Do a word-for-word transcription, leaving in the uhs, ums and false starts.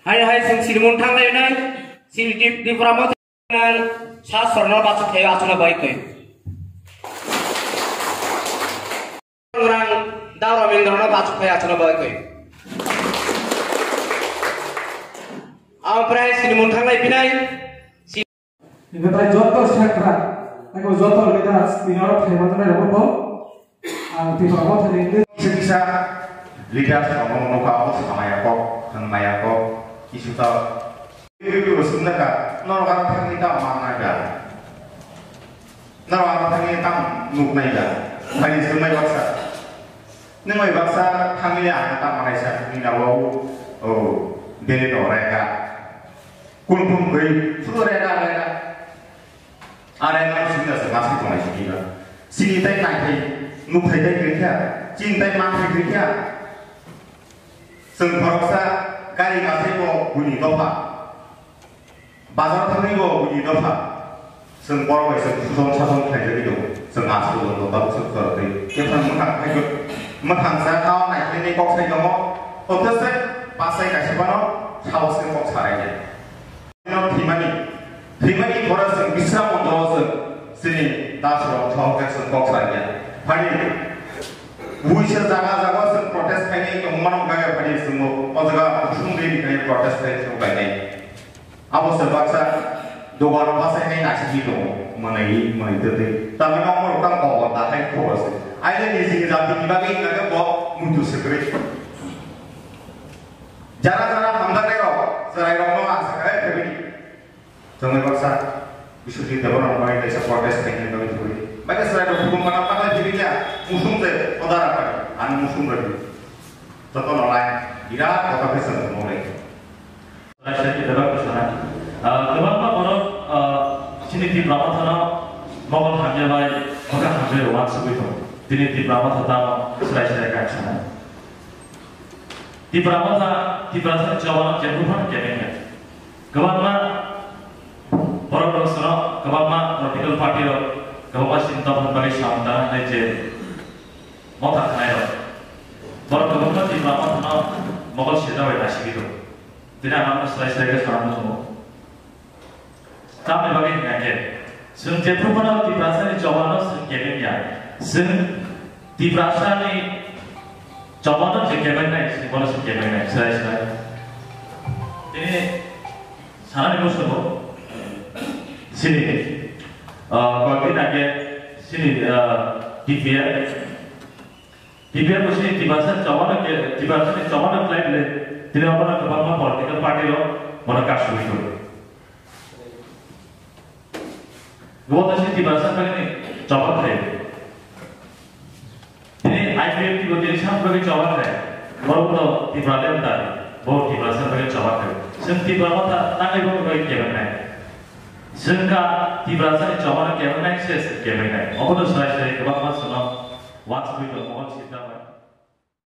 Hai hai chwng sinimung thanglainai, sini Trip-, Tripura Motha nang sa sorno bachuk khayo achukna bai koi. Nang Dao Ramendra no bachuk khayo achukna bai koi. Amprai sinimung thanglai pinai. Hingke tai joto sekra, eko joto leaders, tini oro phai manjak nai rok bo, ang Tripura Motha ni leader. Kisa kisa leaders rok no nokha o samaya kok, hwnmaya kok, kisu ta. Bibi bo sung naka, norok aro thangwi tam man nai da. Norok aro thangwi tam nuk nai da. Thani sung nai baksa. Nung bai baksa thangwi ang tam manai sa, ni na o, o, dere no rega. Kun kun koi, suru rega, rega. Are na sida se mas ko nai sida. Sini tai nai thai, nuk thai tai khe kya, chin tai ma thai khe kya. Seng khoroksa gari gasai bo buni dopha. Bazar thangwi bo buni dopha. Seng borok bai seng suson sason khlai jagwi do. Seng asuk bo dopha seng khorok tai. Kepha mwkhang khai go. Mwkhang sa tao nai khlai ni kok sai domo. Otese pasai kaisa bano tao se kok sarai de. Thwimani, thwimani khoro chwng Bisram Mondolo chwng chini das rok thok khe chwng kok sa ya. Phani, buisa jaga jaga chwng protest khainai tongmano gaga phani chwng o jaga kusung de ni khai protest khai chwng khainai. Abo se baksa dobar basa hai nasi di tongo, manai, manai tete. Tamni nokmo rok tang kok da hai khoro se. Aile ni jing jati ni bagwi gaga bo mutu se kwrwi. Jara jara hamjaknai rok, chwrai rok no asa khe thebini. Chwngwi baksa Biswajit Debbarma bai kaisa protest khaina bagwi thubui. Bai khe chwrai rok thubung kana paklai thubui kya, musung je odara kari, ani musung rok. Joto no lai, birat kota khe chwng thumui lai. Chwrai chwrai khe bebak bwsana. Ah, kwbangma borok, ah, chini Tipra Mothano Mogol hamya bai, Mogol hamya bai wansugwi tongo. Tini Tipra Motha tamo chwrai chwrai kha sana. Tipra Motha, Tiprasani chobano jephru phano kebeng ya. Kwbangma borok rok sono, kwbangma political party rok, kwbangma sini tongthok bagwi samung tang hinwi je motha khanai rok. Borok kwbangma Tipra Mothano Mogol seta bai naisingwi tongo. Tini ang ano slai slai khe sana muchungo. Tamni bagwi hwnkha khe, chwng jephru phano Tiprasani chobano chwng kebeng ya. Chwng Tiprasani chobano je kebeng nai, chwng bono chwng kebeng nai, chwrai chwrai. Tini sanani bwskango chini, ah, kok din age chini, ah, T P F, T P F bo chini Tiprasani chobano ke, Tiprasani chobano khlai bwle, tini obono kwbangma political party rok bono kasugwi tongo. Bo to chini Tiprasani bagwi choba khlai. Tini I P F T bo tini sam bagwi choba khlai. Borok to Tipra le wngkha, bo Tiprasani bagwi choba khlai. Chwng Tipra Motha tangwi bo bagwi kebeng nai. Chwng kha Tiprasani chobano kebeng nai, se se kebeng nai. Obono chwrai chwrai kwbangma chwngno wansugwi tongo, obo chini